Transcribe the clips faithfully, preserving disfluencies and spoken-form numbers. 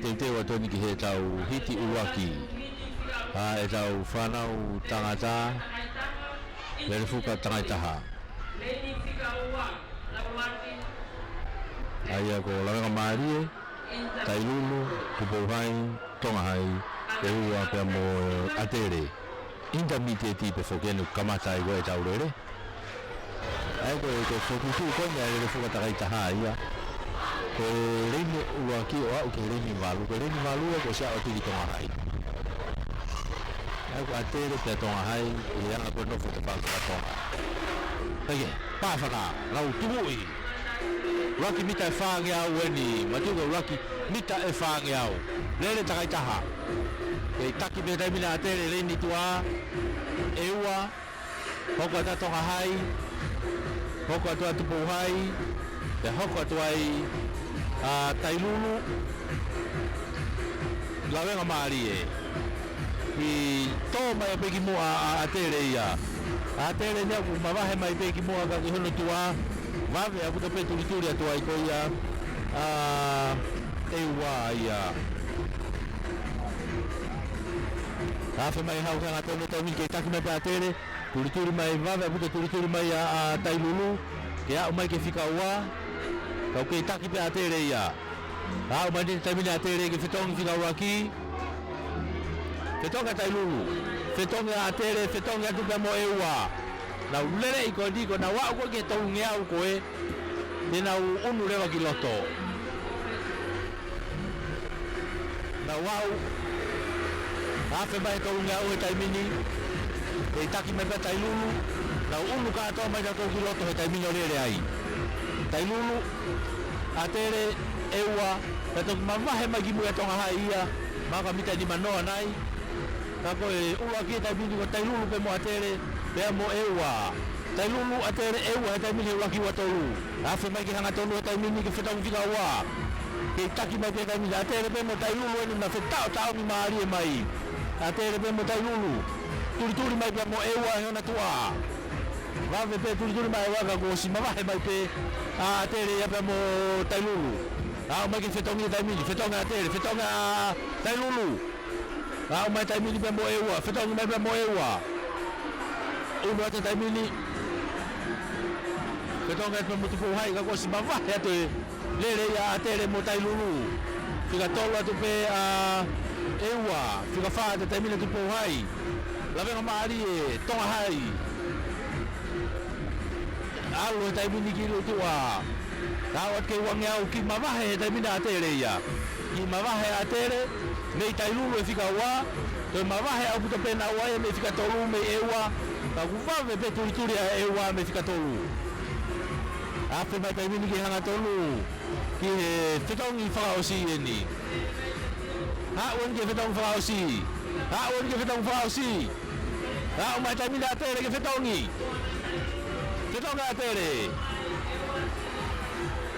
teuteu atu eni ki heʻetau hiti ʻuluaki ʻa ʻetau fānau tangata, Lelefuka tangataha. ʻA ia ko Lavengamālie, Tailulu, Tupouhai, Tongahai, ʻEua pea mo ʻAtele. Intermediate pē foki eni ʻoku kamata ai ko ʻetau lele. ʻA ia ko e, ko e fokotuʻutuʻu ko eni ʻa e Lelefuka tangataha ia. Ko e leini ʻuluaki ʻo aʻu ki he leini valu. Ko e leini valu ia kuo ʻosi aʻu atu ki Tongahai. ʻA ia ko ʻAtele pea Tongahai, ʻi he anga ko e nofo ʻa e tafaʻaki fakatonga. Pea ke, pāfana, lau tuʻutuʻu. ʻUluaki mita ʻe fāngeau eni, matuku ʻuluaki mita ʻe fāngeau. Lele tangataha. Kei taki pē he taimi ni ʻa ʻAtele, leini tuʻa, ʻEua, hoko atu ʻa Tongahai, hoko atu ʻa Tupouhai, pea hoko atu ai ʻa Tailulu, Lavengamālie. ʻI tō mai pē ki muʻa ʻa ʻAtele ia. ʻAtele eni ʻoku mavahe mai pē ki muʻa ka ki hono tuʻa, vave ʻaupito pē tulituli atu ai ko ia ʻa ʻEua ia. Afe mai hau he hangatonu he taimi ni kei taki mai pē ʻAtele. Tulituli mai, vave ʻaupito tulituli mai ʻa, ʻa Tailulu. Ke aʻu mai ki he fika ua. Ka ʻoku kei taki pē ʻAtele ia. Aʻu mai eni he taimi ni ʻa ʻAtele ke fetongi fika ʻuluaki. Fetongi ʻa Tailulu. Fetongi ʻa ʻAtele, fetongi atu pea mo ʻEua. Nau lele ʻi ko eni ko ʻenau aʻu ko ē ki he tolungeau ko ē. Te nau ʻunu leva ki loto. Nau aʻu. Afe mai he tolungeau he taimi ni. Kei taki mai pē ʻa Tailulu. Nau ʻunu kātoa mai tautolu ki loto he taimi ni ʻo lele ai. Tailulu, ʻAtele, ʻEua, pea toki mavahe mai ki muʻa ʻa Tongahai ia, mahalo ko e mita ʻe nima noa nai. Ka ko e ʻuluaki he taimi ni ko Tailulu pē mo ʻAtele, pea mo ʻEua. Tailulu, ʻAtele, ʻEua he taimi ni he ʻuluaki ua tolu. Afe mai ki he hangatonu he taimi ni ke fetongi fika ua. Kei taki mai pē he taimi ni ʻa ʻAtele pea mo Tailulu eni naʻa nau fetaʻotaʻomi mālie mai. ʻAtele pea mo Tailulu. Tulituli mai pea mo ʻEua he ʻona tuʻa. Vave pē tulituli mai ʻEua ka kuo ʻosi mavahe mai pē ʻa ʻAtele ia pea mo Tailulu. Aʻu mai ke fetongi he taimi ni, fetongi ʻa ʻAtele, fetongi ʻa Tailulu. Aʻu mai taimi ni pea mo ʻEua, fetongi mai pea mo ʻEua. ʻUnu atu taimi ni. Fetongi atu pea mo Tupouhai ka kuo ʻosi mavahe atu e lele ia ʻa ʻAtele mo Tailulu. Fika tolu atu pē ʻa ʻEua, fika fā atu taimi ni ʻa Tupouhai. Lavengamālie, Tongahai. ʻAlu he taimi ni ki loto tuʻa. Aʻu atu ki he uangeau, kiʻi mavahe he taimi ni ʻa ʻAtele ia. Kiʻi mavahe ʻa ʻAtele, mei Tailulu he fika ua. Toe mavahe ʻaupito pē naua ia mei he fika tolu mei ʻEua. Ka ʻoku vave pē tulituli ʻa ʻEua mei he fika tolu. Afe mai taimi ni ki he hangatonu. Ki he fetongi fakaʻosi eni. Aʻu eni ki he fetongi fakaʻosi. Aʻu eni ki he fetongi fakaʻosi. Aʻu mai taimi ni ʻa ʻAtele ke fetongi. Fetongi ʻa ʻAtele.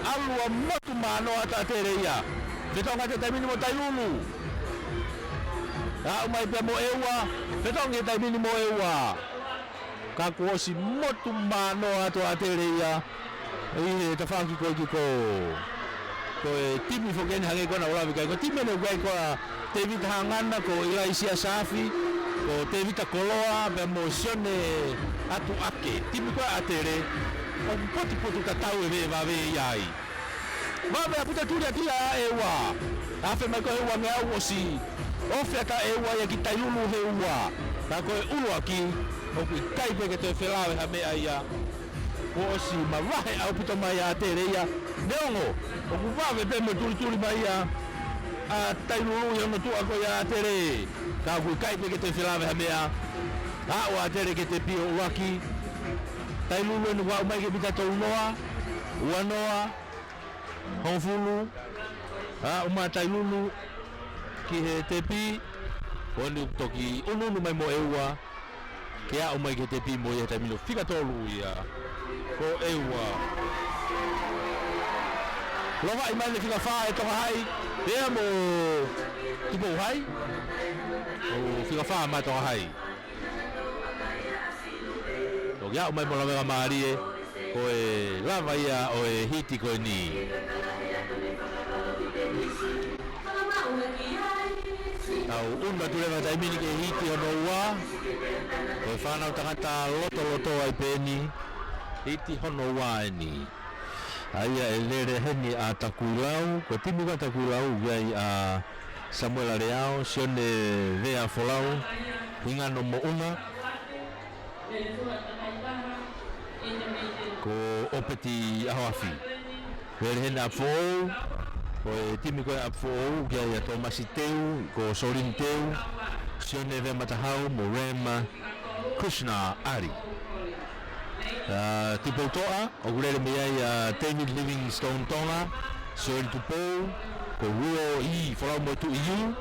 ʻAlu ʻo motu manoa atu ʻa ʻAtele ia. Fetongi atu taimi ni mo Tailulu. Aʻu mai pea mo ʻEua. Fetongi taimi ni mo ʻEua. Ka kuo ʻosi motu manoa atu ʻa ʻAtele ia. ʻI he tafaʻaki ko ē ki ko. Ko e timi foki eni hangē ko ena ʻoku lave ki ai. Ko e timi eni ʻoku ʻi ai ko ā Tevita Hangana, ko ʻIlaisiasi Safi, ko Tevita Koloa, pea mo Sione Atuake. Timi ko ē ʻa ʻAtele, ʻoku potupotutatau e vē vave ia ai. Vave ʻaupito tuli atu ia ʻa ʻEua. Afe mai ko e uangeau ʻosi. Ofi atu ʻa ʻEua ia ki Tailulu he ua. Ka ko e ʻuluaki, ʻoku ʻikai pē ke toe felāveʻi ha meʻa ia. Kuo ʻosi mavahe ʻaupito mai ʻa ʻAtele ia. Neongo, ʻoku vave pē mo e tulituli mai ia ʻa Tailulu ʻi hono tuʻa ko ia ʻa ʻAtele. Ka ʻoku ʻikai pē ke toe felāveʻi ha meʻa. Aʻu ʻa ʻAtele ki he tepi ʻo ʻuluaki. Tailulu eni ʻoku aʻu mai ki he mita tolu noa, ua noa, hongofulu. Aʻu mai ʻa Tailulu ki he tepi. Ko eni ʻoku toki ʻunuʻunu mai mo ʻEua. Ke aʻu mai ki he tepi mo ia he taimi ni ʻo fika tolu ia. Ko ʻEua. Lovaʻi mai ʻe he fika fā ʻe Tongahai. Pea mo Tupouhai. ʻO fika fā mai Tongahai. Toki aʻu mai mo Lavengamālie. Ko e lava ia ʻo e hiti ko eni. ʻUnu atu leva he taimi ni ki he hiti hono ua. Ko e fānau tangata lotoloto ai pē eni. Hiti hono ua eni. ʻA ia ʻe lele heni ʻa Takuilau. Ko e timi ko ē ʻa Takuilau ʻoku ʻi ai ʻa Samuela Leao, Sione Vea Folau, Hingano Moʻunga, ko ʻOpeti ʻAhoafi. Lele heni ʻa Foʻou, ko e timi ko ē ʻa Foʻou, ʻoku ʻi ai ʻa Tōmasi Teu, ko Solini Teu, Sione Vea Matahau, mo Rema Krishna Ali. ʻA, Tupoutoʻa, ʻoku lele mei ai ʻa David Livingstone Tonga, Sione Tupou, ko Ruo ʻi Folau mo Tuʻi Iu,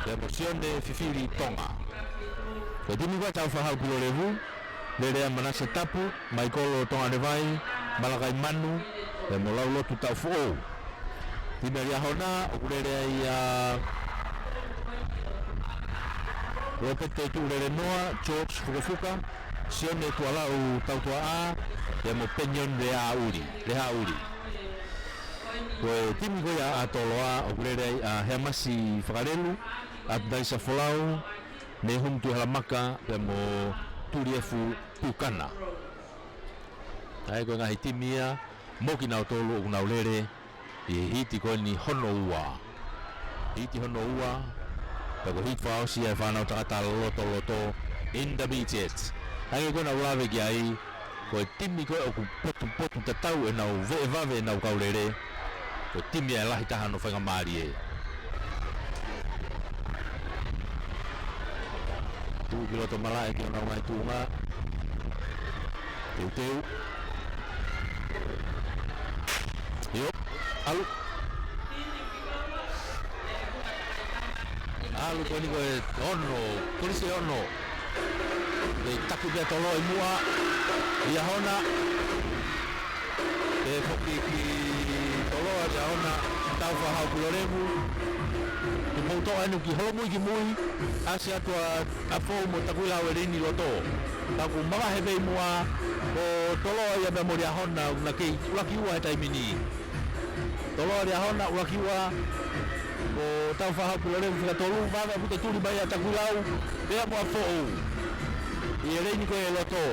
pea mo Sione Fifili Tonga. Ko e timi ko ē ʻa Taufaʻahau Pilolevu, lele ai ʻa Manasa Tapu, Maikolo Tonganevai, Malakai Manu, pea mo Laulotu Taufoʻou. Timi ʻa Liahona, ʻoku lele ai ʻa Lopete Tuʻulelenoa, George Fukafuka, Sione Tuʻalau Tautuaʻa, pea mo Penion Lehaʻuli, Lehaʻuli. Ko e timi ko ia ʻa Toloa, ʻoku lele ai ʻa Heamasi Fakalelu, ʻAtunaisa Folau, Nehumi Tuʻihalamaka, pea mo Tuliefu Pukana. ʻA ia ko e ngaahi timi ia, mo kinautolu ʻoku nau lele ʻi he hiti ko eni hono ua. Hiti hono ua, pea ko e hiti fakaʻosi ia ʻa e fānau tangata lotoloto, intermediate. ʻA ia ko ē naʻa ku lave ki ai, ko e timi ko ē ʻoku potupotu tatau ʻenau veʻe vave ʻenau kau lele, ko e timi ia ʻe lahi taha hono faingamālie. Tuʻu ki loto malaʻe ki honau ngaahi tuʻunga. Teuteu. ʻIo. ʻAlu. ʻAlu ko eni ko e ono, kolisi ʻe ono. Kei taki pē ʻa Toloa ʻi muʻa. Liahona. Pea foki ki Toloa, Liahona, Taufaʻahau Pilolevu. Tupoutoʻa ʻa eni ʻoku holomui ki mui, ʻasi atu ʻa, ʻa Foʻou mo Takuilau ʻi he leini loto. Ka ʻoku mavahe pē ʻi muʻa, ko Toloa ia pea mo Liahona, ʻoku na kei ʻuluaki ua he taimi ni. Toloa Liahona ʻuluaki ua, ko Taufaʻahau Pilolevu fika tolu, vave ʻaupito e tuli mai ʻa Takuilau, pea mo ʻa Foʻou. ʻI he leini ko ē loto.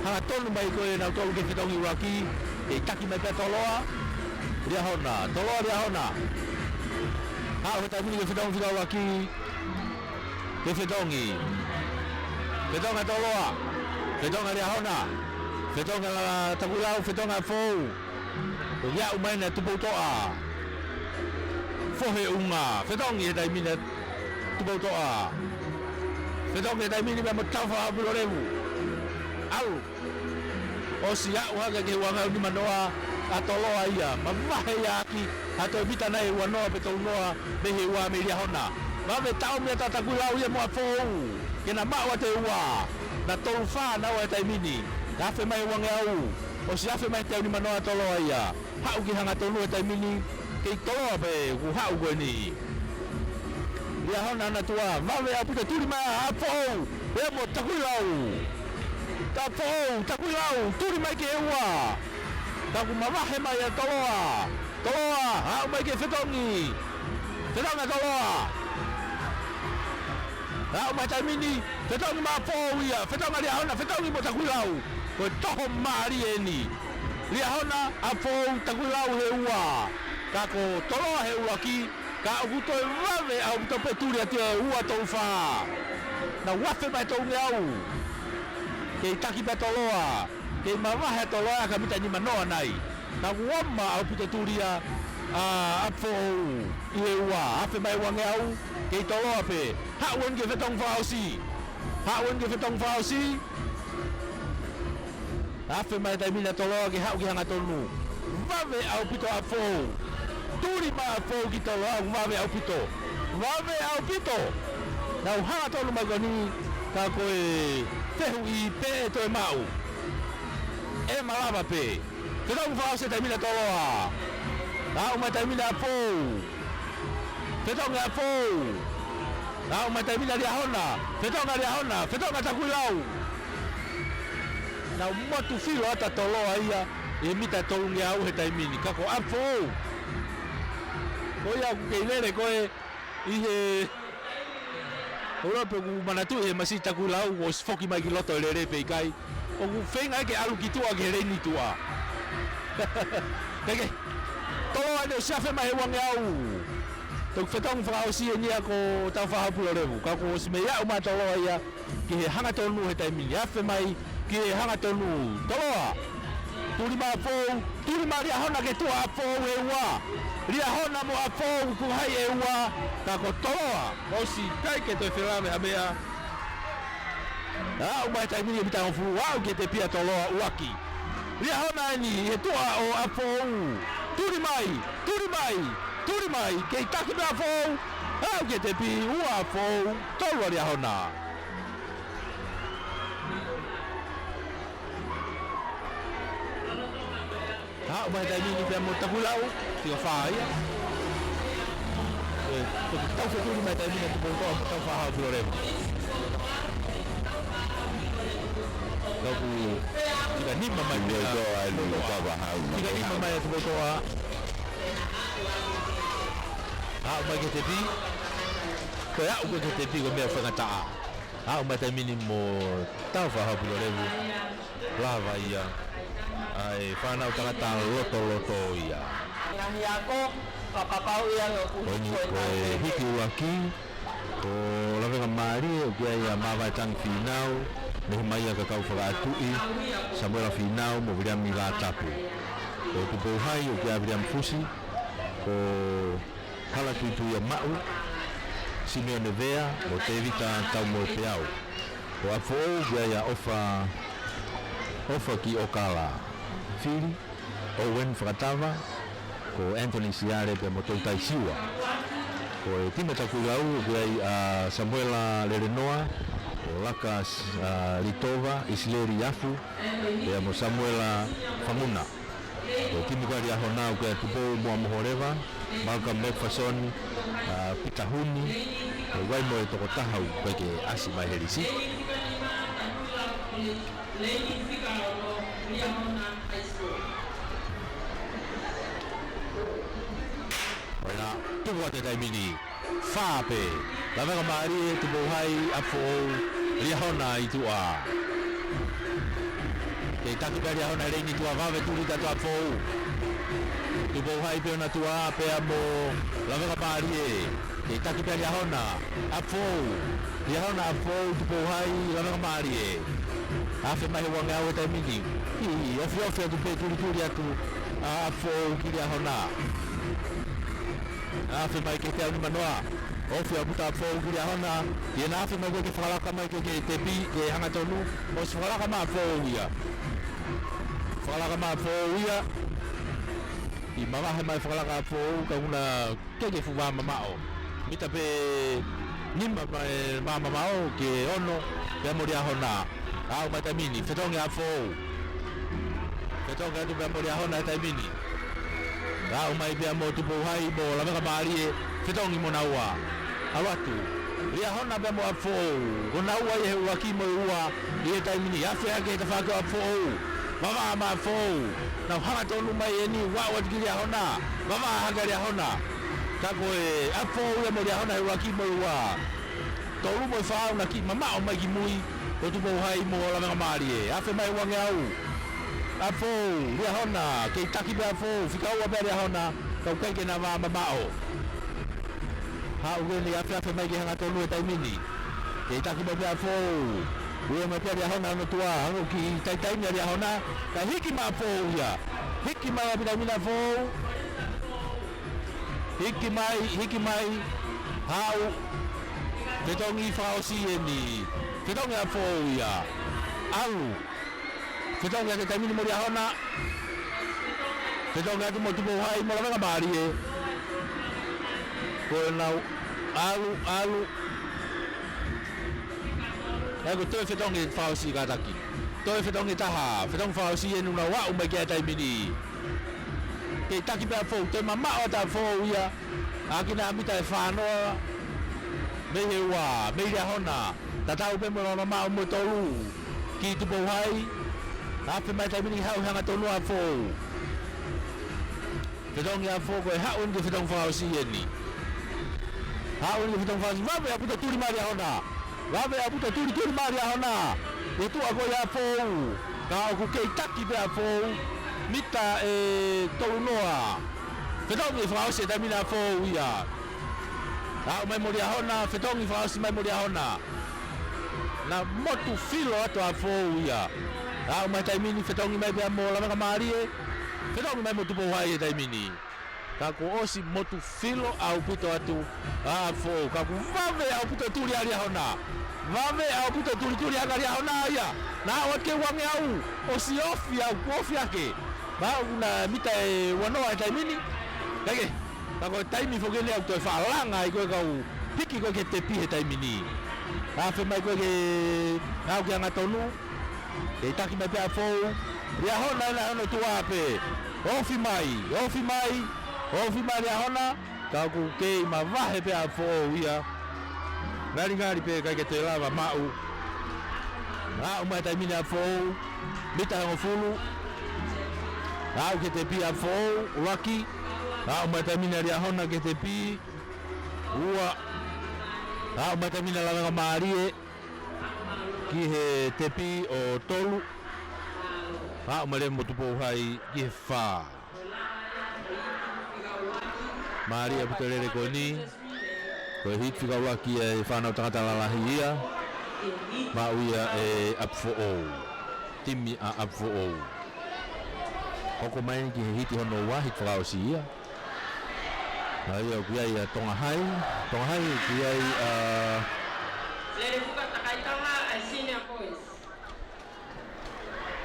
Hangatonu mai ko ē nautolu ki he fetongi ʻuluaki, kei taki mai pē ʻa Toloa, Liahona, Toloa Liahona. Haʻu he taimi ni ki he fetongi fika ʻuluaki, ki he fetongi. Fetongi ʻa Toloa, fetongi ʻa Liahona, fetongi ʻa Takuilau, fetongi ʻa Foʻou. ʻOku aʻu mai ʻa Tupoutoʻa. Fohe ʻunga, fetongi he taimi ni ʻa Tupoutoʻa. Fetongi he taimi ni pea mo Taufaʻahau Pilolevu. ʻAlu. ʻOsi aʻu hake ki he uangeau nimanoa ʻa Toloa ia. Mavahe ia ʻaki ha toe mita nai ʻe uanoa pe tolunoa mei he ua mei Liahona. Vave taʻomi atu ʻa Takuilau ia mo ʻa Foʻou ke na maʻu atu e ua. Na tolu fā naua he taimi ni. Ka afe mai uangeau. ʻOsi afe mai he teau nimanoa ʻa Toloa ia. Haʻu ki he hangatonu he taimi ni, kei Toloa pē ʻoku haʻu ko eni. Liahona ʻa natua, vave ʻaupito tuli mai ʻa Foʻou, pea mo Takuilau. ʻA Foʻou, Takuilau, tuli mai ki he ua. Ka ʻoku mavahe mai ʻa Toloa. Toloa, haʻu mai ki he fetongi. Fetongi ʻa Toloa. Haʻu mai taimi ni, fetongi maʻa Foʻou ia, fetongi ʻa Liahona, fetongi mo Takuilau. Ko e toho mālie eni. Liahona, ʻa Foʻou, Takuilau he ua. Ka ko Toloa he ʻuluaki, ka ʻoku toe vave ʻaupito pē tuli atu e ua tolu fā. Na afe mai tolungeau. Kei taki pē ʻa Toloa. Kei mavahe ʻa Toloa ʻaki ha mita nimanoa nai. Ka ʻoku ʻoma ʻaupito tuli ʻa, ʻa, ʻa Foʻou ʻi he ua, afe mai uangeau, kei Toloa pē. Haʻu eni ki he fetongi fakaʻosi. Haʻu eni ki he fetongi fakaʻosi. Afe mai taimi ni ʻa Toloa ke haʻu ki he hangatonu. Vave ʻaupito ʻa Foʻou. Tuli mai ʻa Foʻou ki Toloa, vave ʻaupito. Vave ʻaupito. Nau hangatonu mai ko eni, ka ko e fehuʻi pe ʻe toe maʻu. ʻE malava pē. Fetongi fakaʻosi he taimi ni ʻa Toloa. Haʻu mai taimi ni ʻa Foʻou. Fetongi ʻa Foʻou. Haʻu mai taimi ni ʻa Liahona. Fetongi ʻa Liahona. Fetongi ʻa Takuilau. Nau motu filo atu ʻa Toloa ia ʻi he mita tolungeau he taimi ni. Ka ko ʻa Foʻou. Ko ia ʻoku kei lele ko ē ʻi he ʻOua pē ʻoku manatuʻi he masiʻi takulau ʻosi foki mai ki loto e lele pe ʻikai. ʻOku feinga ke ʻalu ki tuʻa ki he leini tuʻa. Peke. Toloa ʻene ʻosi afe mai he uangeau. Toki fetongi fakaʻosi eni ia ko Taufaʻahau Pulolevu. Ka kuo ʻosi mei aʻu mai Toloa ia ki he hangatonu he taimi ni. Afe mai ki he hangatonu Toloa. Tuli mai ʻAfou, tuli mai Liahona ke tuʻa ʻAfou he ua. Liahona mo ʻAfou ʻoku hai he ua, ka ko Toloa ʻosi ʻikai ke toe felave ha meʻa. Aʻu mai taimi ni ʻe mitangofulu, aʻu ki he tepi ʻa Toloa ʻuluaki. Liahona eni he tuʻa ʻo ʻAfou. Tuli mai, tuli mai, tuli mai, kei taki pē ʻAfou. Aʻu ki he tepi, ua ʻAfou, tolu ʻa Liahona. Aʻu mai taimi ni pea mo Takulau, fika fā ia. ʻE, toki tau fetuli mai taimi ni Tupoutoʻa mo Taufaʻahau Pulolevu. Toki fika nima mai pea Tupoutoʻa, eni Taufaʻahau. Fika nima mai Tupoutoʻa. Aʻu mai ki he tepi. Ko e aʻu ko ē ki he tepi ko e meʻa faingataʻa. Aʻu mai taimi ni mo Taufaʻahau Pulolevu. Lava ia ʻa e fānau tangata lotoloto ia. Ngaahi ako, fakapapauʻi ange ʻoku hiki ko e hiki ʻuluaki, ko Lavengamālie, ʻoku ʻi ai ʻa Mavaetangi Fīnau, Nehemaia Kakau Fakaʻatuʻi, Samuela Fīnau, mo Viliami Lātapu. Ko Tupou Hai, ʻoku ʻi ai ʻa Viliami Fusi, ko Hala Tuituia Maʻu, Simeone Vea, mo Tēvita Taumoepeau. Ko ʻApifoʻou, ʻoku ʻi ai ʻa ʻOfa, ʻOfa ki ʻOkala. Fili, Owen Fakatava, ko Anthony Siale pea mo Toutai Siua. Ko e timi Takulau, ʻoku ʻi ai ʻa Samuela Lelenoa, ko Laka, ʻa, Litova, ʻIsileli Afu, pea mo Samuela Fanguna. Ko e timi ko ē Liahona ʻoku ʻi ai ʻa Tupou Moamoholeva, Malcolm McPherson, ʻa, Pita Huni, ʻoku ʻi ai mo e tokotaha ʻoku ʻikai ke ʻasi mai he lisi. ʻOiā, tuku atu e taimi ni. Fā pē. Lavengamālie, Tupou Hai, ʻApifoʻou, Liahona ʻi tuʻa. Kei taki pē ʻa Liahona he leini tuʻa, vave tuli atu ʻa ʻApifoʻou. Tupou Hai pē ʻona tuʻa, pea mo Lavengamālie. Kei taki pē ʻa Liahona, ʻApifoʻou. Liahona, ʻApifoʻou, Tupou Hai, Lavengamālie. Afe mai he uangeau he taimi ni. ʻI, ʻi, ofiofi atu pē, tulituli atu ʻa ʻApifoʻou ki Liahona. Afe mai ki he teau nimanoa. Ofi ʻa Puta ʻApifoʻou ki Liahona. ʻI heʻena afe mai ko ē ke fakalaka mai ki he, ki he tepi, ki he hangatonu. ʻOsi fakalaka mai ʻApifoʻou ia. Fakalaka mai ʻApifoʻou ia. ʻI mavahe mai fakalaka ʻApifoʻou, ka ʻoku na keke fuʻu vā mamaʻo. Mita pē nima mai vā mamaʻo ki he ono, pea mo Liahona. Aʻu mai taimi ni, fetongi ʻApifoʻou. Fetongi atu pea mo Liahona he taimi ni. Aʻu mai pea mo Tupou Hai mo Lavengamālie, fetongi mo naua. ʻAlu atu. Liahona pea mo ʻApifoʻou. Ko naua ia he ʻuluaki mo e ua ʻi he taimi ni. Afe hake he tafaʻaki ʻo ʻApifoʻou. Vavā mai ʻApifoʻou. Nau hangatonu mai eni, ʻalu atu ki Liahona. Vavā hake ʻa Liahona. Ka ko e ʻApifoʻou ia mo Liahona he ʻuluaki mo e ua. Tolu mo e fā ʻoku na kiʻi mamaʻo mai ki mui, ko Tupou Hai mo Lavengamālie. Afe mai uangeau. ʻApifoʻou, Liahona, kei taki pē ʻApifoʻou, fika ua pē ʻa Liahona, ka ʻoku ʻikai ke na vā mamaʻo. Haʻu eni, afeafe mai ki he hangatonu he taimi ni. Kei taki mai pē ʻApifoʻou. Ua mai pē ʻa Liahona hono tuʻa, hangē ʻoku kiʻi taimi ʻa Liahona, ka hiki mai ʻApifoʻou ia. Hiki mai ʻa Pitamina ʻApifoʻou. Hiki mai, hiki mai, haʻu, fetongi fakaʻosi eni, fetongi ʻApifoʻou ia, ʻalu, fetongi atu he taimi ni mo Liahona, fetongi atu mo Tupou Hai mo Lavengamālie, ko ʻenau ʻalu, ʻalu, ʻa ia ko e toe fetongi fakaʻosi kātaki, toe fetongi taha, fetongi fakaʻosi eni ʻoku nau aʻu mai ki ai he taimi ni. Kei taki pē ʻApifoʻou, toe mamaʻo atu ʻApifoʻou ia. ʻAki ʻena mita ʻe fāngofulu mei he ua, mei Liahona. Tatau pē mo e mamaʻo mo e tolu. Ki Tupou Hai. Afe mai taimi ni haʻu he hangatonu ʻApifoʻou. Fetongi ʻApifoʻou ko e haʻu eni ki he fetongi fakaʻosi eni. Haʻu eni fetongi fakaʻosi, vave ʻaupito tuli mai ʻa Liahona. Vave ʻaupito tuli, tuli mai ʻa Liahona. ʻI tuʻa ko ia ʻa Foʻou. Ka ʻoku kei taki pē ʻa Foʻou. Mita ʻe tolunoa. Fetongi fakaʻosi he taimi ni ʻa Foʻou ia. Haʻu mai mo Liahona, fetongi fakaʻosi mai mo Liahona. Naʻe motu filo atu ʻa Foʻou ia. Haʻu mai he taimi ni fetongi mai pea mo Lavengamālie. Fetongi mai mo Tupou Hai he taimi ni. Ka kuo ʻosi motu filo ʻaupito atu ʻa Foʻou. Ka kuo vave ʻaupito tuli ʻa Liahona. Vave ʻaupito tuli, tuli ʻa Liahona ia. Naʻe ʻoatu ke uangeau. ʻOsi ofi au, kuo ofi ake. Maʻu na mita ʻe uanoa he taimi ni. Kae kehe, ka ko e taimi foki eni ʻoku toe faʻa langa ai ko e kau hiki ko ē ki he tepi he taimi ni. Afe mai ko ē ke ngāue ki he hangatonu. Kei taki mai pē ʻa Foʻou. Liahona ena hono tuʻa pē. Ofi mai, ofi mai, ofi mai Liahona. Ka ʻoku kei mavahe pē ʻa Foʻou ia. Ngalingali pē ʻikai ke toe lava maʻu. Haʻu mai he taimi ni ʻa Foʻou. Mita hongofulu. Haʻu ki he tepi ʻa Foʻou, ʻuluaki. Haʻu mai he taimi ni ʻa Liahona ki he tepi, ua. Haʻu mai he taimi ni ʻa Lavengamālie ki he tepi, ʻo tolu. Haʻu mai leva mo Tupou Hai ki he fā. Mālie ʻaupito e lele ko eni. Ko e hiti fika ua ki he fānau tangata lalahi ia. Maʻu ia ʻe ʻApifoʻou. Timi ʻa ʻApifoʻou. Hoko mai eni ki he hiti hono ua, hiti fakaʻosi ia. ʻA ia ʻoku ʻi ai ʻa Tonga Hai. Tonga Hai ʻoku ʻi ai ʻa Lele Fuka Takaitanga ʻa e Senior Boys.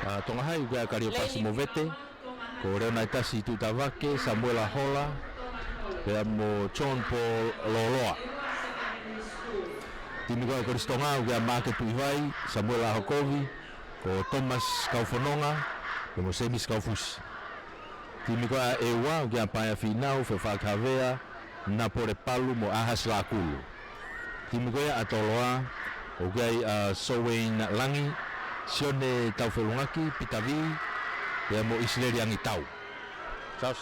ʻA Tonga Hai ʻoku ʻi ai ʻa Kaliopasi Movete, ko Leonaitasi Tuʻitavake, Samuela Hola, pea mo John Paul Loloa. Timi ko ē ʻa Kolisi Tonga ʻoku ʻi ai ʻa Maʻake Tuʻivai, Samuela Hokovi, ko Thomas Kaufononga, pea mo Semisi Kaufusi. Timi ko ē ʻa ʻEua ʻoku ʻi ai ʻa Paea Fīnau, Fefaʻaki Havea, Napole Palu mo ʻAhasi Lakulu. Timi ko ē ʻa Toloa, ʻoku ʻi ai ʻa Sovein Langi, Sione Taufelungaki, Pita Vī, pea mo ʻIsileli Angitau. Charles,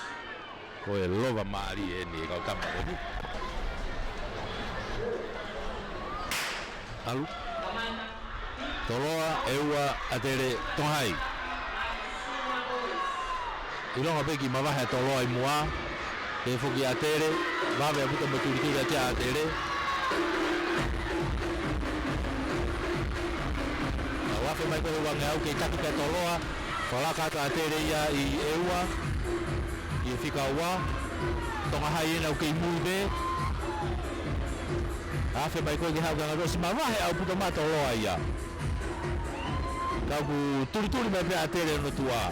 ko e lova mālie eni e kau tama ko eni. ʻAlu. Toloa, ʻEua, ʻAtele, Tonga Hai. ʻIlonga pē kiʻi mavahe ʻa Toloa ʻi muʻa. Pea foki ʻAtele, vave ʻaupito mo tulituli ʻa ʻAtele. Ka ʻoku afe mai ko ē he uangeau, kei taki pē ʻa Toloa. Fakalaka atu ʻa ʻAtele ia ʻi ʻEua. ʻI he fika ua. Tonga Hai ena ʻoku kei mui pē. Afe mai ko ē ke haʻu ki he hangatonu, ʻosi mavahe ʻaupito mai ʻa Toloa ia. Ka ʻoku tulituli mai pē ʻa ʻAtele hono tuʻa.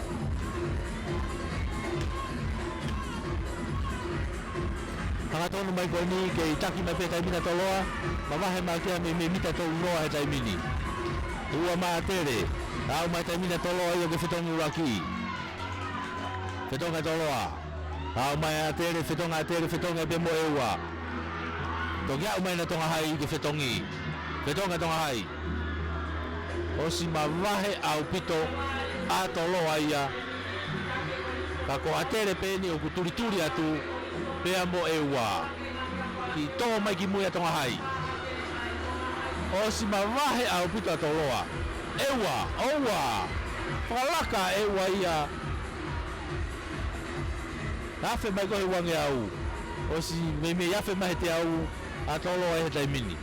Hangatonu mai ko eni, kei taki mai pē he taimi ni ʻa Toloa. Mavahe mai ki ha meimei mita tolunoa he taimi ni. Ua mai ʻAtele. Haʻu mai he taimi ni ʻa Toloa ia ke fetongi ʻuluaki. Fetongi ʻa Toloa. Haʻu mai ʻAtele, fetongi ʻa ʻAtele, fetongi pē mo ʻEua. Toki haʻu mai ʻa Tonga Hai ke fetongi. Fetongi ʻa Tonga Hai. ʻOsi mavahe ʻaupito ʻa Toloa ia. Ka ko ʻAtele pē eni ʻoku tulituli atu pea mo ʻEua. Kiʻi tō mai ki mui ʻa Tonga Hai. ʻOsi mavahe ʻaupito ʻa Toloa. ʻEua, ʻoua. Fakalaka ʻa ʻEua ia. Afe mai ko ē he uangeau. ʻOsi meimei afe mai he teau ʻa Toloa he taimi ni.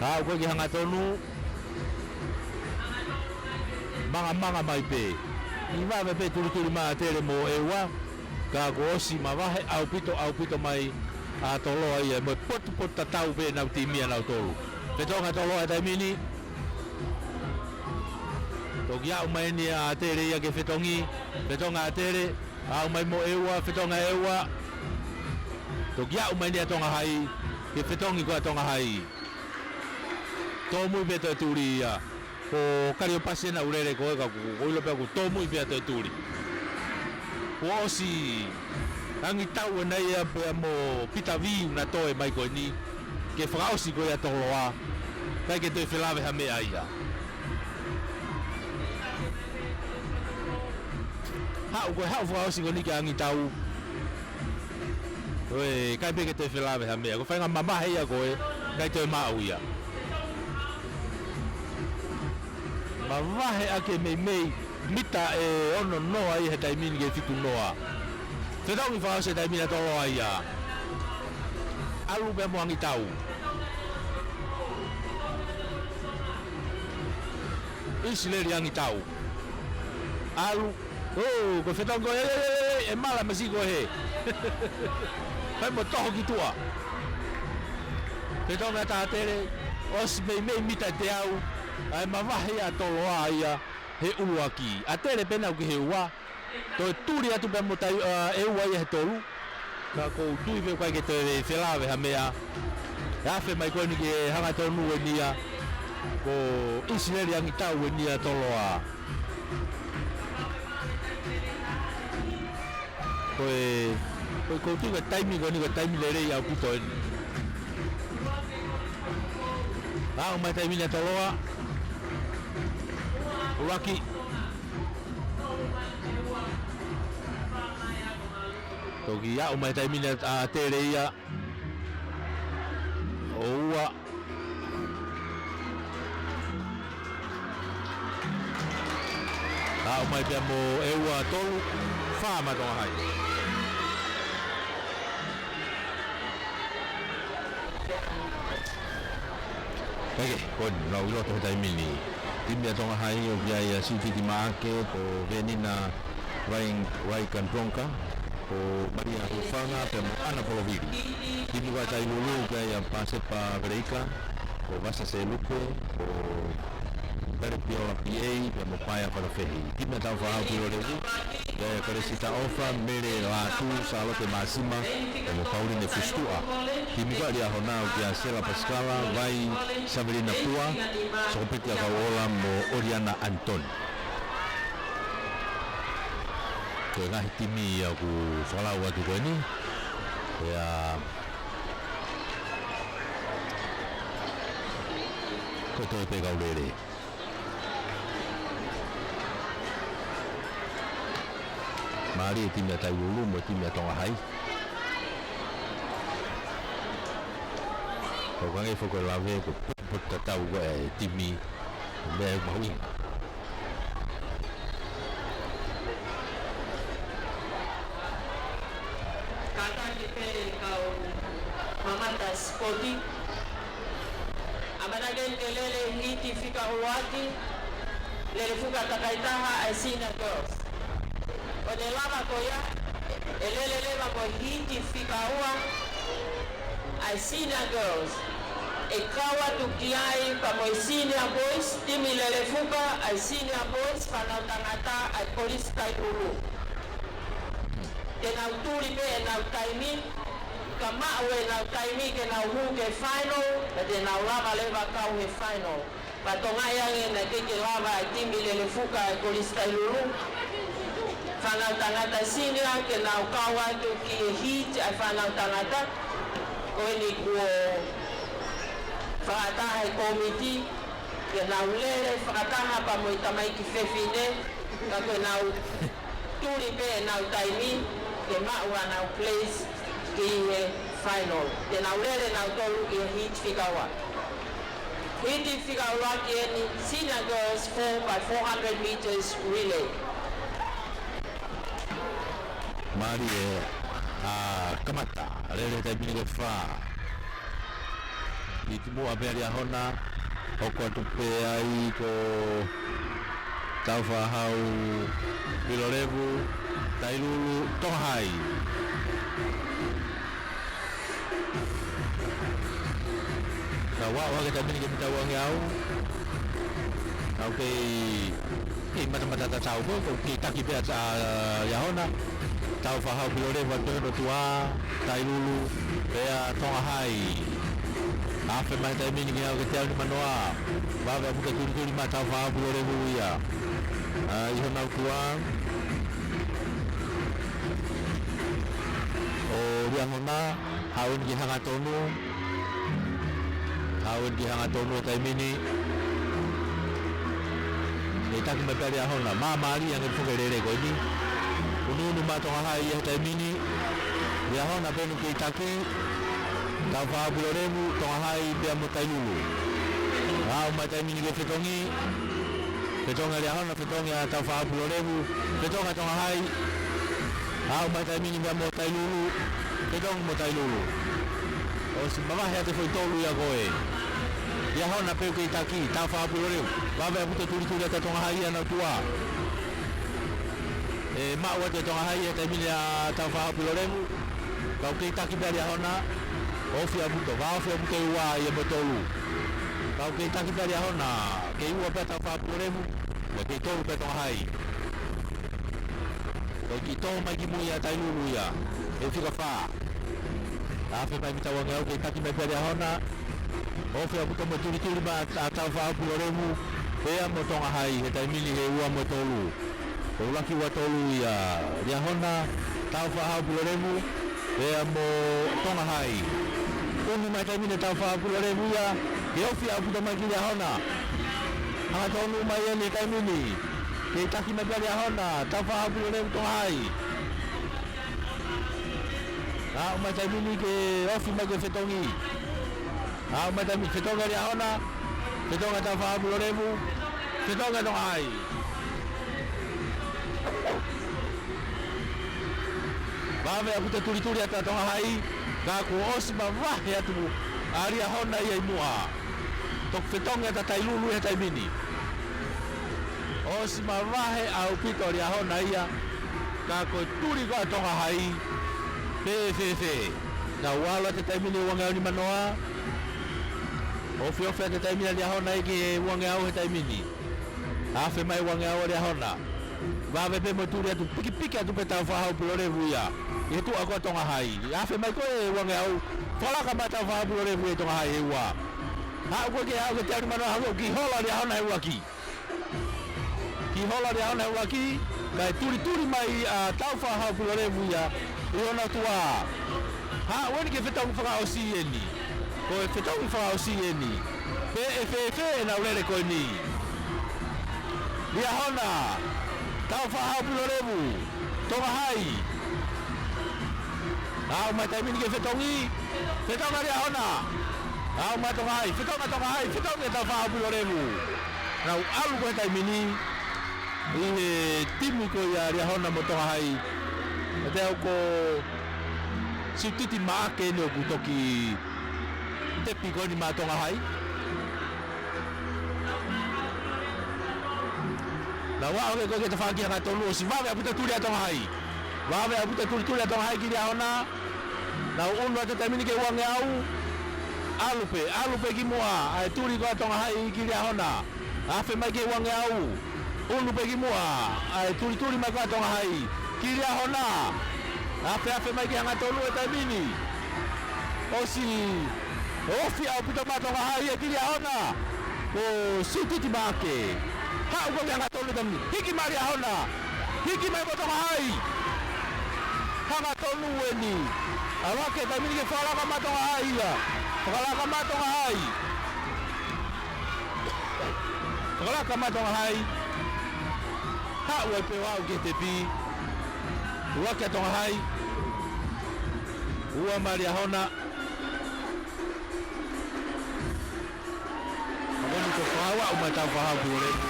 Haʻu ko ē ki he hangatonu. Mangamanga mai pē. ʻI vave pē tulituli mai ʻAtele mo ʻEua. Ka kuo ʻosi mavahe ʻaupito, ʻaupito mai ʻa Toloa ia mo e potupotu tatau pē ʻenau timi ʻanautolu. Fetongi ʻa Toloa he taimi ni. Toki haʻu mai eni ʻa ʻAtele ia ke fetongi. Fetongi ʻa ʻAtele. Haʻu mai mo ʻEua, fetongi ʻa ʻEua. Toki haʻu mai eni ʻa Tonga Hai. Ke fetongi ko ē ʻa Tonga Hai. Tōmui pē toe tuli ia. Ko Kaliopasi ena ʻoku lele ko ē ka ʻoku, ʻoku ʻilo pē ʻoku tōmui pē ʻa toe tuli. Kuo ʻosi Angitau ena ia pea mo Pita Vī ʻoku na toe mai ko eni. Ke fakaʻosi ko ē ʻa Toloa. ʻIkai ke toe felave ha meʻa ia. Haʻu ko ē, haʻu fakaʻosi ko eni kia Angitau. Ko e ʻikai pē ke toe felāveʻi ha meʻa. Ko e faʻahinga mavahe ia ko ē, ʻikai toe maʻu ia. Mavahe ʻaki e meimei mita ʻe ono noa ia he taimi ni ki he fitu noa. Fetongi fakaʻosi he taimi ni ʻa Toloa ia. ʻAlu pea mo Angitau. ʻIsileli Angitau. ʻAlu. ʻŌ, ko e fetongi ko ē, ʻe, ʻe, ʻe, ʻe mala masi ko ē. Fai mo toho ki tuʻa. Fetongi ʻa Tātele, ʻosi meimei mita ʻe teau, ʻa e mavahe ʻa Toloa ia he ʻuluaki. ʻAtele pē ʻenau ki he ua, toe tuli atu pea mo Tai-, ʻa, ʻEua ia he tolu. Ka ʻoku ou tui pē ʻoku ʻikai ke toe felāveʻi ha meʻa. ʻE afe mai ko eni ki he hangatonu eni ia. Ko ʻIsileli Angitau eni ia Toloa. Ko e, ko e, ʻoku ou tui ko e taimi ko eni ko e taimi lelei ʻaupito eni. Aʻu mai taimi ni ʻa Toloa. ʻUluaki. Toki aʻu mai taimi ni ʻa Tele ia. ʻO ua. Aʻu mai pea mo ʻEua, tolu, fā maʻa Tonga Hai. Peke, ko eni, lau ʻi loto he taimi ni. Timi ʻa Tonga Hai ʻoku ʻi ai ʻa Sitiki Maake, ko Venina Rai-, Raikandronka, ko Malia Hufanga, pea mo ʻAna Polovili. Timi ko ē ʻa Tailulu ʻoku ʻi ai ʻa Pasepa Veleika, ko Vasa Selupe, ko Pelepiola P A, pea mo Paea Fatafehi. Timi ʻa Tāufaʻāhau Pilolevu, ʻoku ʻi ai ʻa Kalesi Taʻofa, Mele Lātū, Sālote Māsima, pea mo Pauline Fusituʻa. Timi ko ē ʻa Liahona ʻoku ʻi ai ʻa Sela Pasikala, Vai Savelina Pua, Sokopeti ʻa Kauʻola mo ʻOliana ʻAnitoni. Ko e ngaahi timi ia ʻoku falau atu ko eni. ʻIa, ko e toe pē kau lele. Mālie e timi ʻa Tailulu mo e timi ʻa Tonga Hai. ʻOku ʻikai ngata foki ko e lave, ko e potopoto tatau ko ē e timi, meʻa ʻoku mahuʻinga. Kātaki pē kau mamata sipoti. ʻAmanaki ke lele hiti fika ʻuluaki, Lelefuka takai taha ʻa e Senior Girls. ʻO ne lava ko ia, ʻe lele leva mo e hiti fika ua ʻa e Senior Girls. ʻE kau atu ki ai pea mo e Senior Boys, timi Lelefuka ʻa e Senior Boys, fānau tangata ʻa e Kolisi Tailulu. Te nau tuli pē ʻenau taimi, ka maʻu ʻenau taimi ke nau hū ki he final, pea te nau lava leva kau he final. Pea tokangaʻi ange naʻe ʻikai ke lava ʻa e timi Lelefuka ʻa e Kolisi Tailulu, fānau tangata senior, ke nau kau atu ki he heat ʻa e fānau tangata. Ko eni kuo fakataha e kōmiti ke nau lele fakataha pea mo e tamaiki fefine, ka ko ʻenau tuli pē ʻenau taimi ke maʻu ʻenau place ki he final. Te nau lele nautolu ki he heat fika ua. Heat fika ʻuluaki eni, Senior Girls four by four hundred meters relay. Mālie, ʻa, kamata, lele taimi ni ko e fā. Hiti muʻa pē ʻa Liahona, hoko atu pē ai ko Tāufaʻāhau Pilolevu, Tailulu, Tonga Hai. Ka ʻoku ʻi ai e taimi ni ke mita ua ngeau. ʻOku kei, kei matamata tatau ko ē, ʻoku kei taki pē ʻa, ʻa Liahona. Tāufaʻāhau Pilolevu ʻa e pehē ʻOtua, Tailulu, pea Tonga Hai. Afe mai taimi ni ke aʻu ki he teau nimanoa. Vave ʻa e puke tulikuli maʻa Tāufaʻāhau Pilolevu ia. ʻA, ʻi honau tuʻa. ʻO Liahona, haʻu eni ki he hangatonu. Haʻu eni ki he hangatonu he taimi ni. ʻE taki mai pē ʻa Liahona, māmālie ange e foʻi lele ko eni. Unuunu maʻa Tonga Hai ia he taimi ni. Liahona pē ʻoku kei taki, Taufaʻāhau Pilolevu, Tonga Hai pea mo Tailulu. Aʻu mai taimi ni ki he fetongi, fetongi ʻa Liahona, fetongi ʻa Taufaʻāhau Pilolevu, fetongi ʻa Tonga Hai. Aʻu mai taimi ni pea mo Tailulu, fetongi mo Tailulu. ʻOsi mavahe atu e foʻi tolu ia ko ē. Liahona pē ʻoku kei taki, Taufaʻāhau Pilolevu. Vave ʻaupito e tulituli ʻa Tonga Hai ʻa ʻenau tuʻa. ʻE maʻu atu e Tonga Hai he taimi ni ʻa Taufaʻāhau Pilolevu. Ka ʻoku kei taki pē ʻa Liahona. Ofi ʻaupito, vave ofi ʻaupito e ua ia mo e tolu. Ka ʻoku kei taki pē ʻa Liahona. Kei ua pē ʻa Taufaʻāhau Pilolevu. Pea kei tolu pē ʻa Tonga Hai. Ko e kiʻi tō mai ki mui ʻa Tailulu ia. ʻE fika fā. Afe mai mita uangeau, kei taki mai pē ʻa Liahona. Ofi ʻaupito mo e tulituli mai ʻa Taufaʻāhau Pilolevu pea mo Tonga Hai he taimi ni he ua mo e tolu. ʻUluaki ua tolu ia, Liahona, Taufaʻāhau Pilolevu pea mo Tonga Hai. Unu mai taimi ni Taufaʻāhau Pilolevu ia, kei ofi ʻaupito mai ki Liahona. Hangatonu mai eni he taimi ni. Kei taki mai pē ʻa Liahona, Taufaʻāhau Pilolevu, Tonga Hai. Aʻu mai taimi ni ke ofi mai ki he fetongi. Aʻu mai taimi ni fetongi ʻa Liahona, fetongi ʻa Taufaʻāhau Pilolevu, fetongi ʻa Tonga Hai. Vave ʻaupito e tulituli ʻa Tonga Hai, ka kuo ʻosi mavahe atu ʻa Liahona ia ʻi muʻa. Toki fetongi ʻa Tailulu he taimi ni. ʻOsi mavahe ʻaupito ʻa Liahona ia, ka ko e tuli ko ē ʻa Tonga Hai, pē fēfē. Naʻa ku ʻalu atu he taimi ni uangeau nimanoa. Ofi ofi atu he taimi ni ʻa Liahona ia ki he uangeau he taimi ni. Afe mai uangeau ʻa Liahona. Vave pē mo e tuli atu, pikipiki atu pē Taufaʻāhau Pilolevu ia. ʻI he tuʻa ko ē ʻa Tonga Hai. Afe mai ko ē uangeau. Fakalaka mai Taufaʻāhau Pilolevu ia ʻi Tonga Hai he ua. Haʻu ko ē ke haʻu ki he teau nimanoa, haʻu ki hola ʻa Liahona he ua ki. Ki hola ʻa Liahona he ua ki, kae tulituli mai ʻa Taufaʻāhau Pilolevu ia ʻi hono tuʻa. Haʻu eni ki he fetongi fakaʻosi eni. Ko e fetongi fakaʻosi eni. Pē ʻe fēfē ʻenau lele ko eni. Liahona, Taufaʻāhau Pilolevu, Tonga Hai. Aʻu mai taimi ni ki he fetongi. Fetongi ʻa Liahona. Aʻu mai Tonga Hai. Fetongi ʻa Tonga Hai. Fetongi ʻa Taufaʻāhau Pilolevu. Naʻa ku ʻalu ko ē he taimi ni ʻi he timi ko ia ʻa Liahona mo Tonga Hai. Pea te au ko Siutiti Maʻake eni ʻoku toki tepi ko eni maʻa Tonga Hai. Naʻa ku ʻalu ko ē ki he tafaʻaki hangatonu, ʻosi vave ʻaupito e tuli ʻa Tonga Hai. Vave ʻaupito e tulituli ʻa Tonga Hai ki Liahona. Naʻa ku ʻunu atu he taimi ni ki he uangeau. ʻAlu pē, ʻalu pē ki muʻa ʻa e tuli ko ē ʻa Tonga Hai ki Liahona. Afe mai ki he uangeau. ʻUnu pē ki muʻa ʻa e tulituli mai ko ē ʻa Tonga Hai ki Liahona. Afe, afe mai ki he hangatonu he taimi ni. ʻOsi ofi ʻaupito maʻa Tonga Hai ia ki Liahona. Ko Siutiti Maʻake. Haʻu ko ē ki he hangatonu he taimi ni. Hiki mai Liahona. Hiki mai ko Tonga Hai. Hangatonu eni. ʻAlu hake he taimi ni ke fakalaka maʻa Tonga Hai ia. Fakalaka maʻa Tonga Hai. Fakalaka maʻa Tonga Hai. Haʻu ai pē ʻo aʻu ki he tepi. ʻUluaki ʻa Tonga Hai. Ua maʻa Liahona. Ka ko eni ko e fakaaʻu maʻa Taufaʻāhau Pilolevu.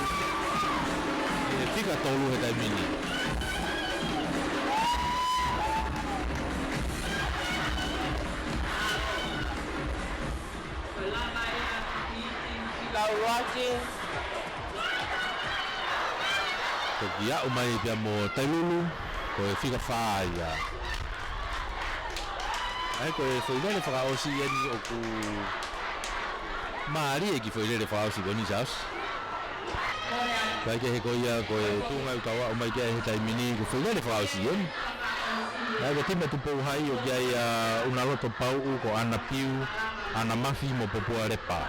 ʻE fika tolu he taimi ni. Lau ʻuluaki. Toki aʻu mai pea mo Tailulu, ko e fika fā ia. ʻA ia ko e foʻi lele fakaʻosi eni ʻoku mālie e kiʻi foʻi lele fakaʻosi ko eni, Siaosi. Kae kehe ko ia ko e tuʻunga ʻoku tau aʻu mai ki ai he taimi ni, ko e foʻi lele fakaʻosi eni. ʻA ia ko e timi ʻa Tupou Hai ʻoku ʻi ai ʻa Unaloto Pauʻu, ko ʻAna Piu, ʻAna Mafi mo Popua Lepa.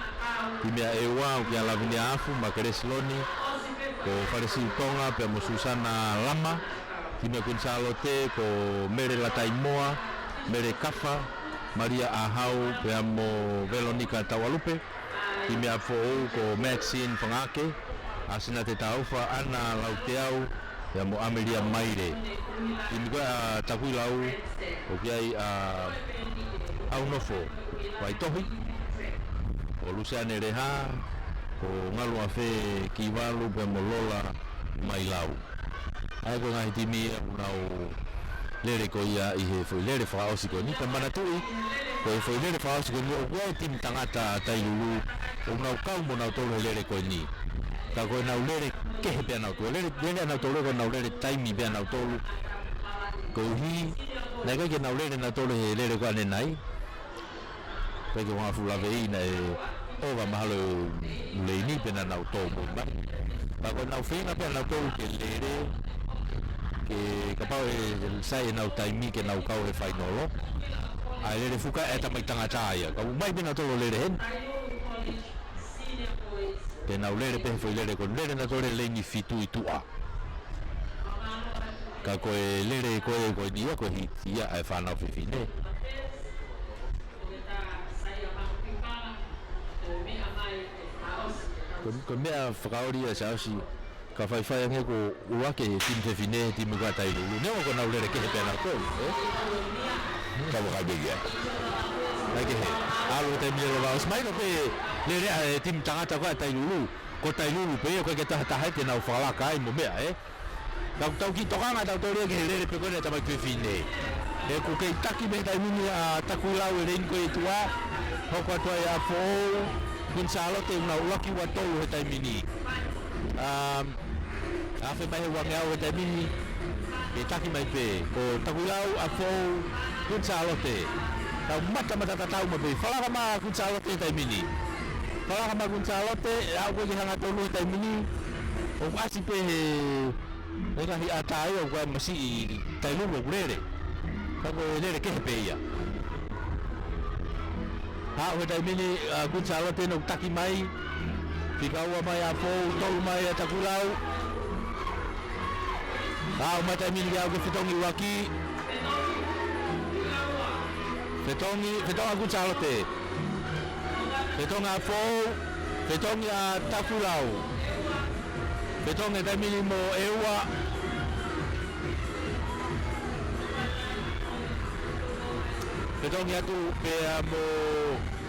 Timi ʻa ʻEua ʻoku ʻi ai ʻa Lavinia Afu, Makelesi Loni, ko Falesiu Tonga pea mo Susana Lama. Timi ʻa Kuini Sālote ko Mele Lataimoa, Mele Kafa, Malia ʻAhau pea mo Velonika Tauʻalupe. Timi ʻa Foʻou ko Maxine Fangake, ʻAsinate Taufa, ʻAna Lauteau, Pea mo ʻAmelia Maile. Timi ko ē ʻa Takuilau, ʻoku ʻi ai ʻa ʻAunofo Vaitohi, ko Luseane Leha, ko Ngaluafe Kivalu, pea mo Lola Mailau. ʻA ia ko e ngaahi timi ia ʻoku nau lele ko ia ʻi he foʻi lele fakaʻosi ko eni. Pea manatuʻi, ko e foʻi lele fakaʻosi ko eni ʻoku ʻi ai e timi tangata Tailulu ʻoku nau kau mo nautolu he lele ko eni. Ka ko ʻenau lele kehe pē ʻanautolu. Lele, lele ʻanautolu ko ʻenau lele taimi pē ʻanautolu. Koeʻuhi, naʻe ʻikai ke nau lele nautolu he lele ko ʻanenai. Pea ke ʻuhinga fuʻu laveʻi naʻe ʻova mahalo ʻe Leini pea naʻa nau tōmui mai. Ka ko ʻenau feinga pē ʻanautolu ke lele, ke kapau ʻe sai ʻenau taimi ke nau kau he fainolo. ʻA e lele fuka e tamaiki tangata ia. Ka ʻomai pē nautolu lele heni. Te nau lele pē he foʻi lele ko eni, lele nautolu he leini fitu ʻi tuʻa. Ka ko e lele ko ē ko eni ia, ko e hiti ia ʻa e fānau fefine. Ko, ko e meʻa fakaoli ia Siaosi, ka faifai ange ko ʻUluaki he timi fefine, timi ko ē ʻa Tailulu. Neongo ko ʻenau lele kehe pē ʻanautolu, ē? Ka fakaoli ia. ʻAi kehe. ʻAlu he taimi lele lava ʻosi mai ko ē pē lele ʻa e timi tangata ko ē ʻa Tailulu. Ko Tailulu pē ia ko ē ke tahataha ai te nau fakalaka ai mo meʻa, ē? Ka ʻoku tau kiʻi tokanga tautolu ia ki he lele pē ko ē ʻa e tamaiki fefine. He ʻoku kei taki mei he taimi ni ʻa Takuilau he leini ko ē ʻi tuʻa. Hoko atu ai ʻa Foʻou, Kuini Sālote, ʻoku nau ʻuluaki ua tolu he taimi ni. Um, afe mai he uangeau he taimi ni. Kei taki mai pē. Ko Takuilau, ʻa Foʻou, Kuini Sālote. Tau matamata tatau mai pē. Fakalaka mai Kuini Sālote he taimi ni. Fakalaka mai Kuini Sālote, ʻe aʻu ko ē ki he hangatonu he taimi ni. ʻOku ʻasi pē he he ngaahi ʻata ia ʻoku ʻi ai masiʻi Tailulu ʻoku lele. Ka ko e lele kehe pē ia. Aʻu he taimi ni, ʻa, Kuini Sālote ʻoku taki mai. Fika ua mai ʻa Foʻou, tolu mai ʻa Takuilau. Aʻu mai taimi ni ke aʻu ki he fetongi ʻuluaki. Fetongi, fetongi ʻa Kuini Sālote. Fetongi ʻa Foʻou, fetongi ʻa Takuilau. Fetongi taimi ni mo ʻEua. Fetongi atu pea mo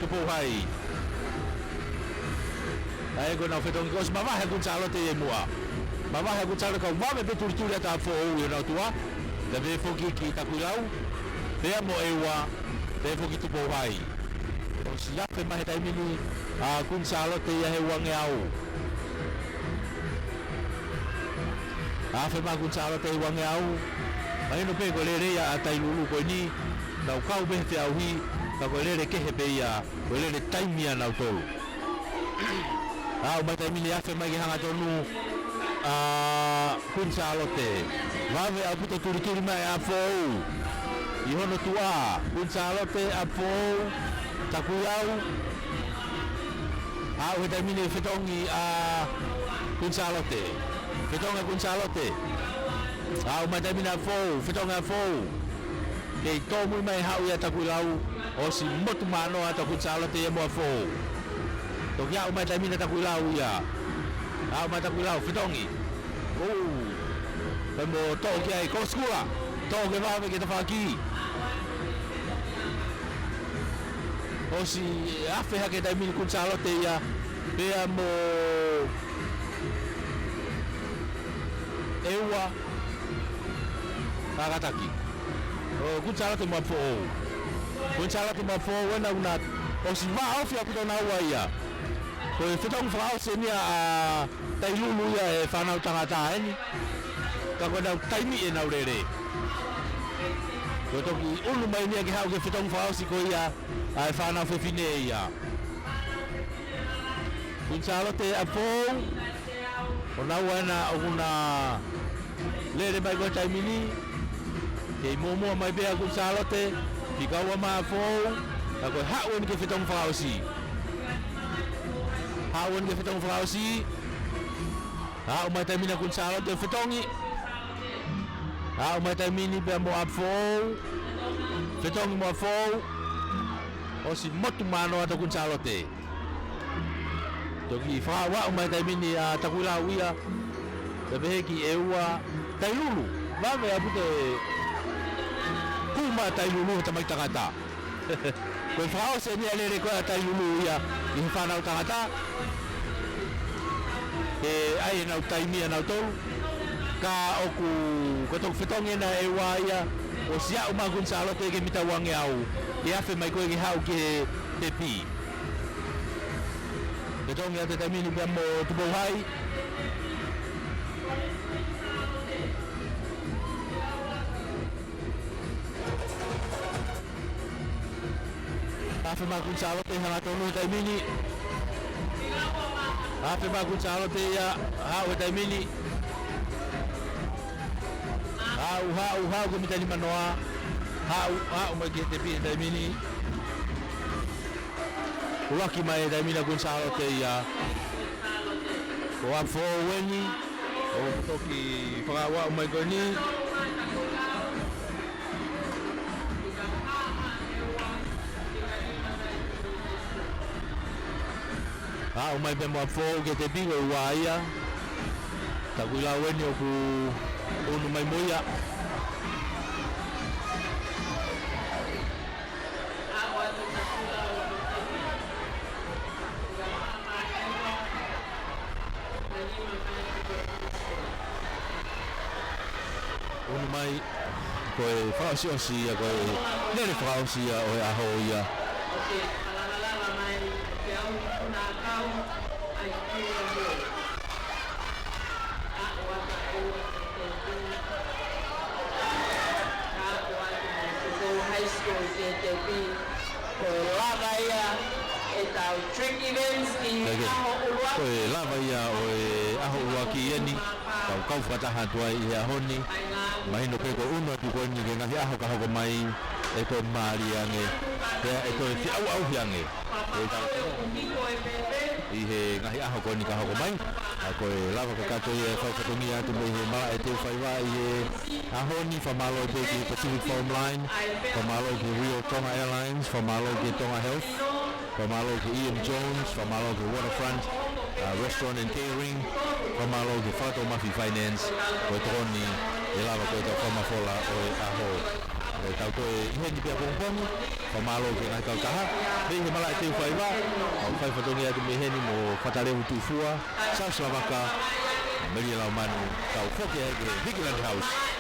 Tupouhai. ʻA ia ko ʻenau fetongi kuo ʻosi mavahe ʻa Kuini Sālote ʻi muʻa. Mavahe ʻa Kuini Sālote ka ʻoku vave pē tulituli atu ʻa Foʻou ʻi honau tuʻa. Pea pehē foki ki Takuilau. Pea mo ʻEua. Pehē foki Tupouhai. ʻOsi afe mai he taimi ni ʻa Kuini Sālote ia he uangeau. Afe mai Kuini Sālote he uangeau. Mahino pē ko e lele ia ʻa Tailulu ko eni. Nau kau pē he feʻauhi. Ka ko e lele kehe pē ia. Ko e lele taimi ʻanautolu. Aʻu mai taimi ni afe mai ki he hangatonu ʻa Kuini Sālote. Vave ʻaupito tulituli mai ʻa Foʻou. ʻI hono tuʻa, Kuini Sālote, ʻa Foʻou, Takuilau. Aʻu he taimi ni fetongi ʻa Kuini Sālote. Fetongi ʻa Kuini Sālote. Aʻu mai taimi ni ʻa Foʻou, fetongi ʻa Foʻou. Kei tōmui mai haʻu ia Takuilau, ʻosi motu manoa atu ʻa Kuini Sālote ia mo ʻa Foʻou. Toki aʻu mai taimi ni ʻa Takuilau ia. Aʻu mai Takuilau, fetongi. ʻOu. Pea mo toʻo ki ai, ko Sikula. Toʻo ke vave ki he tafaʻaki. ʻOsi afe hake taimi ni Kuini Sālote ia. Pea mo ʻEua. Kākātaki. ʻO Kuini Sālote mo ʻa Foʻou. Kuini Sālote mo ʻa Foʻou ena ʻoku na ʻosi vāofi ʻaupito ʻenau ua ia. Ko e fetongi fakaʻosi eni ia ʻa Tailulu ia he fānau tangata eni. Ka ko ʻenau taimi ʻenau lele. Ko e toki ʻunu mai eni ia ke haʻu ki he fetongi fakaʻosi ko ia ʻa e fānau fefine ia. Kuini Sālote, ʻa Foʻou. Ko ʻenau ua ena ʻoku na lele mai ko e taimi ni. Kei muʻomuʻa mai pē ʻa Kuini Sālote. Fika ua mai ʻa Foʻou. Ka ko e haʻu eni ki he fetongi fakaʻosi. Haʻu eni ki he fetongi fakaʻosi. Aʻu mai taimi ni ʻa Kuini Sālote fetongi. Aʻu mai taimi ni pea mo ʻa Foʻou. Fetongi mo ʻa Foʻou. ʻOsi motu manoa atu ʻa Kuini Sālote. Toki fakaʻauʻau mai taimi ni ʻa Takuilau ia. Pea pehē ki ʻEua. Tailulu, vave ʻaupito e kumu Tailulu he tamai tangata. Ko e fakaʻosi eni ʻa e lele ko ē ʻa Tailulu ia ʻi he fānau tangata. ʻE ʻai ʻenau taimi ʻanautolu. Ka ʻoku, ko e toki fetongi ena ʻe ua ia, ʻosi aʻu mai ʻa Kuini Sālote ki he mita ua ngeau. ʻE afe mai ko ē ke haʻu ki he tepi. Fetongi atu he taimi ni pea mo Tupou High. Afe mai ʻa Kuini Sālote hangatonu he taimi ni. Afe mai ʻa Kuini Sālote ia, haʻu he taimi ni. Haʻu, haʻu, haʻu ki he mita nima noa. Haʻu, haʻu mai ki he tepi he taimi ni. ʻUluaki mai he taimi ni ʻa Kuini Sālote ia. Ko e afe foʻou eni, ʻoku toki fakaʻauʻau mai ko eni. Haʻu mai pē mo e afe foʻou ki he tepi ko e ua ia. Takuilau eni ʻoku unu mai mo ia. Unu mai, ko e fakaʻosiʻosi ia, ko e lele fakaʻosi ia ʻo e ʻaho ia. High School K T P. Ko e lava ia ʻetau track events ki he ʻaho ʻuluaki. Ko e lava ia ʻo e ʻaho ʻuluaki eni. Tau kau fakataha atu ai ʻi he ʻaho ni. Mahino pē ko e unu atu ko eni ki he ngaahi ʻaho ka hoko mai ʻe toe mālie ange. Pea ʻe toe feʻauʻauhi ange. ʻE tau ʻi he ngaahi ʻaho ko eni ka hoko mai. ʻA ko e lava kakato ia e fai fatongia atu mei he malaʻe teu faiva ʻi he ʻaho ni, fakamālō pē ki he Pacific Phone Line, fakamālō ki he Rio Tonga Airlines, fakamālō ki he Tonga Health, fakamālō ki he E M Jones, fakamālō ki he Waterfront, uh, Restaurant and Catering, fakamālō ki he Fatu Mafi Finance, ko e tokoni ʻe lava ko ē ʻetau fakamafola ʻo e ʻaho. ʻE tau toe ʻi heni pē ʻapongipongi, fakamālō ki he ngaahi kautaha, mei he malaʻe teu faiva, ʻoku fai fatongia atu mei heni mo Fatalevu Tuʻifua, Charles Lavaka, Melia Laumanu, tau foki ai ki he Vigilant House.